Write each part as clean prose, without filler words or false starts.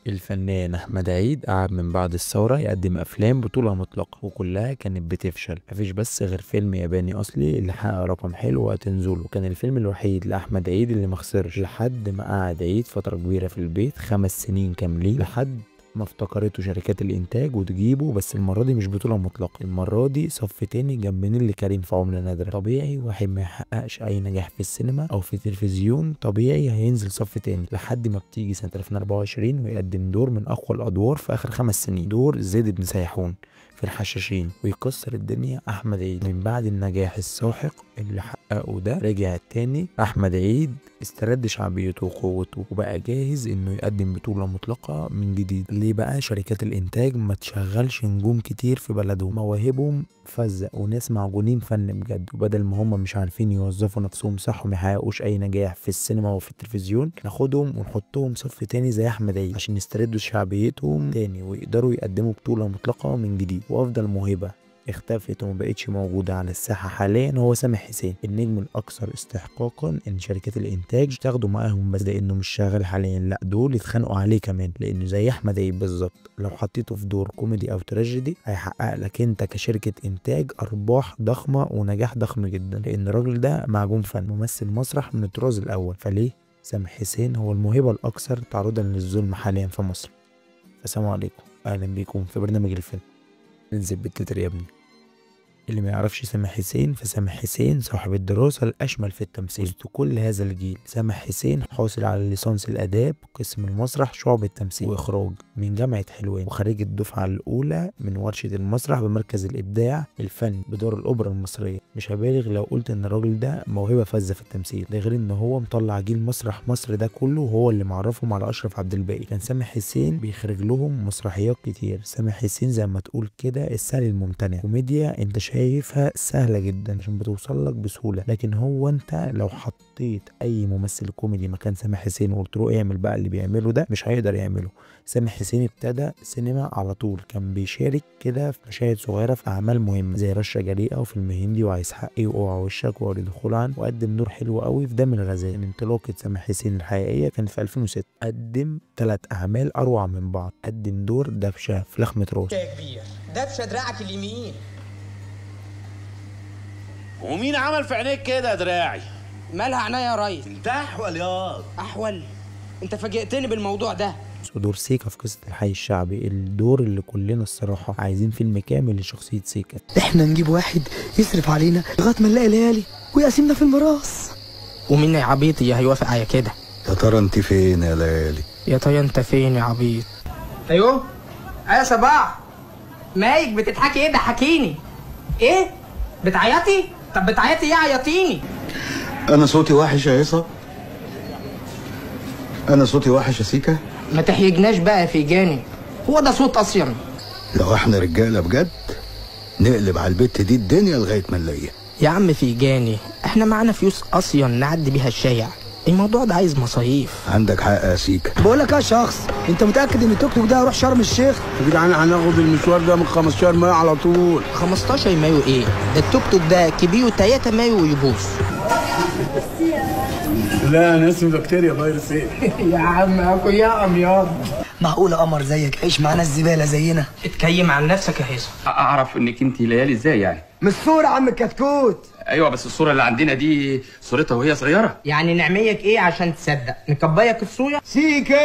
الفنان أحمد عيد قعد من بعد الثورة يقدم أفلام بطولة مطلقة وكلها كانت بتفشل، مفيش بس غير فيلم ياباني أصلي اللي حقق رقم حلو وقت نزوله، كان الفيلم الوحيد لأحمد عيد اللي مخسرش، لحد ما قعد عيد فترة كبيرة في البيت 5 سنين كاملين لحد ما افتكرته شركات الانتاج وتجيبه، بس المرة دي مش بطوله مطلقه، المرة دي صف تاني جنب نيللي كريم في عمله نادرة. طبيعي واحد ما يحققش اي نجاح في السينما او في التلفزيون طبيعي هينزل صف تاني، لحد ما بتيجي سنة 2024 ويقدم دور من اقوى الادوار في اخر 5 سنين، دور زيد بن سيحون في الحشاشين، ويكسر الدنيا احمد عيد. من بعد النجاح الساحق اللي حققه ده رجع تاني احمد عيد استرد شعبيته وقوته وبقى جاهز انه يقدم بطولة مطلقة من جديد. ليه بقى شركات الانتاج ما تشغلش نجوم كتير في بلدهم؟ مواهبهم فزة وناس معجونين فن بجد، وبدل ما هم مش عارفين يوظفوا نفسهم صح وما يحققوش اي نجاح في السينما وفي التلفزيون، ناخدهم ونحطهم صف تاني زي احمد عيد عشان يستردوا شعبيتهم تاني ويقدروا يقدموا بطولة مطلقة من جديد. وافضل موهبة اختفت وما بقتش موجودة على الساحة حاليا هو سامح حسين، النجم الأكثر استحقاقا إن شركات الإنتاج تاخده معاهم، بس لأنه مش شغال حاليا، لا دول يتخانقوا عليه كمان، لأنه زي أحمد عيد بالظبط لو حطيته في دور كوميدي أو تراجيدي هيحقق لك أنت كشركة إنتاج أرباح ضخمة ونجاح ضخم جدا، لأن الراجل ده معجون فن، ممثل مسرح من الطراز الأول. فليه سامح حسين هو الموهبة الأكثر تعرضا للظلم حاليا في مصر. السلام عليكم، أهلا بيكم في برنامج الفيلم. ننزل بالتتر يا ابني. اللي ما يعرفش سامح حسين فسامح حسين صاحب الدراسة الأشمل في التمثيل وسط كل هذا الجيل. سامح حسين حاصل على ليسانس الآداب قسم المسرح شعبة تمثيل وإخراج من جامعة حلوان، وخريج الدفعة الأولى من ورشة المسرح بمركز الإبداع الفني بدار الأوبرا المصرية. مش هبالغ لو قلت إن الراجل ده موهبة فذة في التمثيل، ده غير إن هو مطلع جيل مسرح مصر ده كله وهو اللي معرفهم على أشرف عبد الباقي. كان سامح حسين بيخرج لهم مسرحيات كتير. سامح حسين زي ما تقول كده السهل الممتنع، كوميديا أنت شايفها سهلة جدا عشان بتوصل لك بسهولة، لكن هو انت لو حطيت اي ممثل كوميدي مكان سامح حسين وقلت له اعمل بقى اللي بيعمله ده مش هيقدر يعمله. سامح حسين ابتدى سينما على طول، كان بيشارك كده في مشاهد صغيرة في اعمال مهمة زي رشة جريئة وفيلم هندي وعايز حقي واوعى وشك واريد خلعا، وقدم دور حلو قوي في دم الغزال. انطلاقة سامح حسين الحقيقية كان في 2006، قدم 3 اعمال اروع من بعض. قدم دور دبشة في لخمة راس. يا كبير دبشة دراعك اليمين. ومين عمل في عينيك كده يا دراعي؟ مالها عينيا يا ريس؟ انت احول ياض. احول؟ انت فاجئتني بالموضوع ده. ودور سيكا في قصة الحي الشعبي، الدور اللي كلنا الصراحة عايزين فيلم كامل لشخصية سيكا. احنا نجيب واحد يصرف علينا لغاية ما نلاقي ليالي ويقسمنا في الميراث. ومين يا عبيط يا هيوافق على كده؟ يا ترى انت فين يا ليالي؟ يا ترى انت فين يا عبيط؟ ايوه ايوه صباح. مايك بتضحكي ايه؟ ضحكيني. ايه؟ بتعيطي؟ طب بتعيطي ايه؟ عيطيني. انا صوتي وحش يا هيصه؟ انا صوتي وحش يا سيكا؟ ما تحيجناش بقى في جاني، هو ده صوت اصلا. لو احنا رجاله بجد نقلب على البت دي الدنيا لغاية ما نلاقيها. يا عم في جاني، احنا معانا فلوس اصلا نعدي بيها الشايع، الموضوع ده عايز مصاريف. عندك حق يا سيكا. بقول لك يا شخص، انت متاكد ان التوك توك ده هيروح شرم الشيخ؟ يا جدعان هناخد المشوار ده من 15 مايو على طول. 15 مايو ايه؟ ده التوك توك ده كبير 3 مايو ويبوظ. لا انا اسمي بكتيريا فيروس ايه؟ يا عم اكل يا امياض. معقولة قمر زيك عيش معانا الزبالة زينا؟ اتكيم عن نفسك يا هيصه. اعرف انك انت ليالي ازاي يعني؟ مش الصورة يا عم الكتكوت. ايوه بس الصورة اللي عندنا دي صورتها وهي صغيرة. يعني نعميك ايه عشان تصدق؟ نكبيك الصويا؟ سيكا.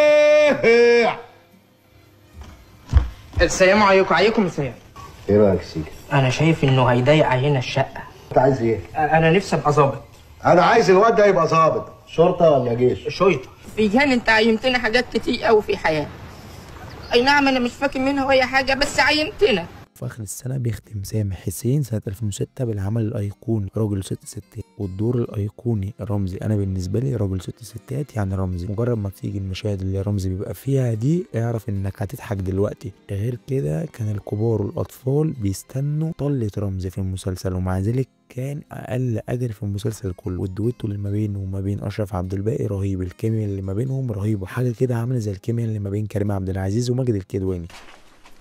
السلام عليكم. عليكم السلام. ايه رايك سيكا؟ انا شايف انه هيضايق علينا الشقة. انت عايز ايه؟ انا نفسي ابقى ظابط. انا عايز الواد ده يبقى ظابط شرطه ولا جيش؟ شرطه. فيجان انت عينتنا حاجات كتير قوي في حياتي. اي نعم انا مش فاكر منها اي حاجة بس عينتنا. في اخر السنة بيختم سامح حسين سنة 2006 بالعمل الايقوني راجل 6 ستات، والدور الايقوني رمزي. انا بالنسبة لي راجل 6 ستات يعني رمزي، مجرد ما تيجي المشاهد اللي رمزي بيبقى فيها دي اعرف انك هتضحك دلوقتي. غير كده كان الكبار والاطفال بيستنوا طلة رمزي في المسلسل، ومع ذلك كان اقل اجر في المسلسل كله. والدويتو اللي ما بينه وما بين اشرف عبد الباقي رهيب، الكيمياء اللي ما بينهم رهيبة، حاجة كده عامله زي الكيمياء اللي ما بين كريم عبد العزيز وماجد الكدواني.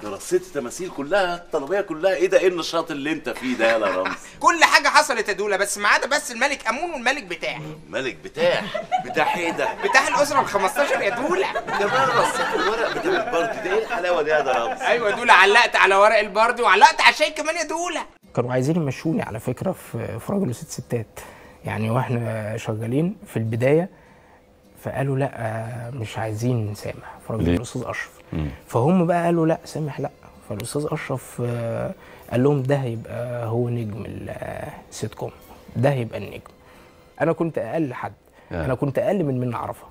رصيت التماثيل كلها، الطلبيه كلها، ايه ده؟ ايه النشاط اللي انت فيه ده يا رمزي؟ كل حاجة حصلت يا دولة، بس ما عدا بس الملك امون والملك بتاع. الملك بتاع؟ بتاع ايه ده؟ بتاع الاسرة ال 15 يا دولة. كمان رصيت الورق بتاع البردي ده، ايه الحلاوة دي يا رمزي؟ ايوه يا دولة، علقت على ورق البردي وعلقت على الشاي كمان يا دولة. كانوا عايزين يمشوني على فكرة في راجل وست ستات يعني، واحنا شغالين في البداية، فقالوا لا مش عايزين سامح في راجل الاستاذ اشرف. فهم بقى قالوا لا سامح لا، فالاستاذ اشرف قال لهم ده هيبقى هو نجم السيت كوم، ده هيبقى النجم. انا كنت اقل حد، انا كنت اقل من منى عرفه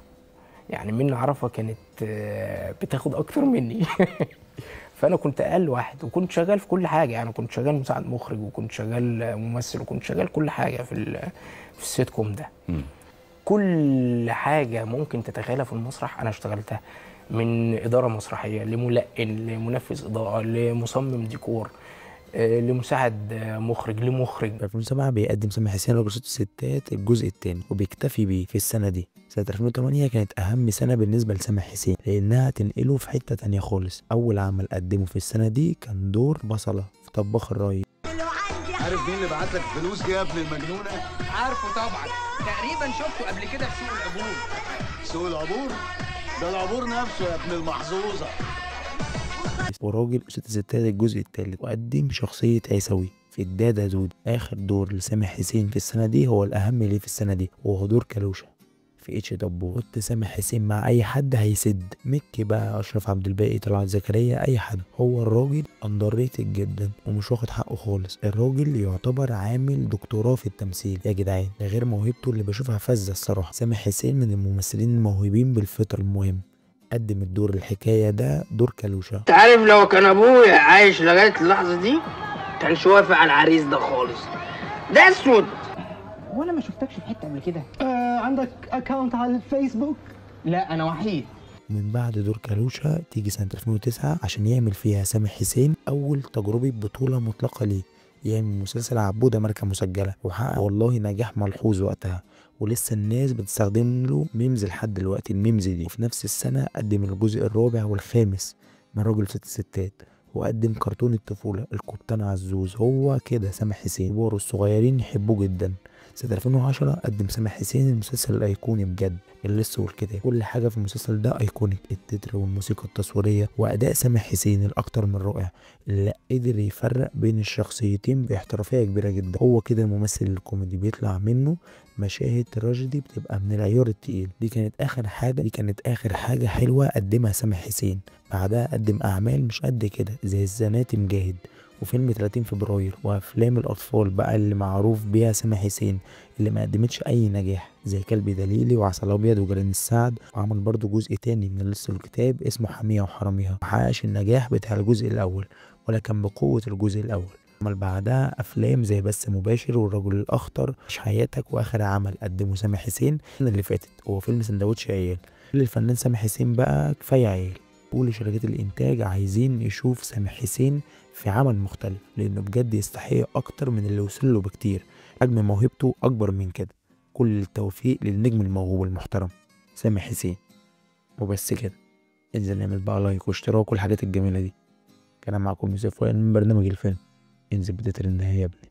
يعني، منى عرفه كانت بتاخد اكتر مني فانا كنت اقل واحد، وكنت شغال في كل حاجة يعني، كنت شغال مساعد مخرج وكنت شغال ممثل وكنت شغال كل حاجة في السيت كوم ده. كل حاجة ممكن تتخيلها في المسرح انا اشتغلتها، من ادارة مسرحية لملقن لمنفذ اضاءه لمصمم ديكور لمساعد مخرج لمخرج. في 2007 بيقدم سامح حسين راجل ست ستات الجزء الثاني وبيكتفي بيه في السنة دي. سنة 2008 كانت اهم سنة بالنسبة لسامح حسين لانها تنقله في حتة ثانية خالص. اول عمل قدمه في السنة دي كان دور بصله في طباخ الراي. عارف مين اللي بعت لك فلوس دي يا ابن المجنونة؟ عارفه طبعا، تقريبا شفته قبل كده في سوق العبور. سوق العبور؟ ده العبور نفسه يا ابن المحظوظه. وراجل ست ستات الجزء الثالث، وقدم شخصية عيسوي في الدادا دود. آخر دور لسامح حسين في السنة دي هو الأهم ليه في السنة دي، وهو دور كالوشة في اتش دبور. قلت سامح حسين مع أي حد هيسد، مكي بقى، أشرف عبد الباقي، طلعت زكريا، أي حد. هو الراجل underrated جدا ومش واخد حقه خالص. الراجل يعتبر عامل دكتوراه في التمثيل يا جدعان، ده غير موهبته اللي بشوفها فذة الصراحة. سامح حسين من الممثلين الموهوبين بالفطرة. المهم قدم الدور الحكاية ده دور كالوشة. انت عارف لو كان ابويا عايش لغاية اللحظة دي كانش وافق على العريس ده خالص، ده اسود. هو انا ما شفتكش في حتة قبل كده؟ عندك account على الفيسبوك؟ لا انا وحيد. من بعد دور كالوشة تيجي سنة 2009 عشان يعمل فيها سامح حسين اول تجربه بطوله مطلقه ليه، يعمل مسلسل عبودة ماركة مسجلة، وحقق والله نجاح ملحوظ وقتها، ولسه الناس بتستخدم له memes لحد دلوقتي ال memes دي. وفي نفس السنة قدم الجزء الرابع والخامس من راجل ست ستات، وقدم كرتون الطفولة القبطان عزوز. هو كده سامح حسين، كبار والصغيرين يحبوه جدا. سنة 2010 قدم سامح حسين المسلسل الأيقوني بجد، اللص والكتاب. كل حاجة في المسلسل ده iconic، التتر والموسيقى التصويرية وأداء سامح حسين الأكتر من رائع اللي قدر يفرق بين الشخصيتين باحترافية كبيرة جدا. هو كده الممثل الكوميدي بيطلع منه مشاهد تراجيدي بتبقى من العيار التقيل. دي كانت آخر حاجة حلوة قدمها سامح حسين. بعدها قدم أعمال مش قد كده زي الزناتي مجاهد وفيلم 30 فبراير وافلام الاطفال بقى اللي معروف بيها سامح حسين اللي ما قدمتش اي نجاح زي كلب دليلي وعسل ابيض وجيران السعد. وعمل برضو جزء تاني من لص الكتاب اسمه حامية وحراميها، ما حققش النجاح بتاع الجزء الاول ولا كان بقوة الجزء الاول. عمل بعدها افلام زي بس مباشر والرجل الاخطر مش حياتك، واخر عمل قدمه سامح حسين اللي فاتت هو فيلم سندوتش عيال. الفنان سامح حسين بقى كفاية عيال، كل شركات الانتاج عايزين يشوف سامح حسين في عمل مختلف لانه بجد يستحق اكتر من اللي وصل له بكتير، حجم موهبته اكبر من كده. كل التوفيق للنجم الموهوب المحترم سامح حسين. وبس كده، انزل نعمل بقى like واشتراك والحاجات الجميلة دي. كان معكم يوسف وائل من برنامج الفيلم. انزل بتتر النهاية يا ابني.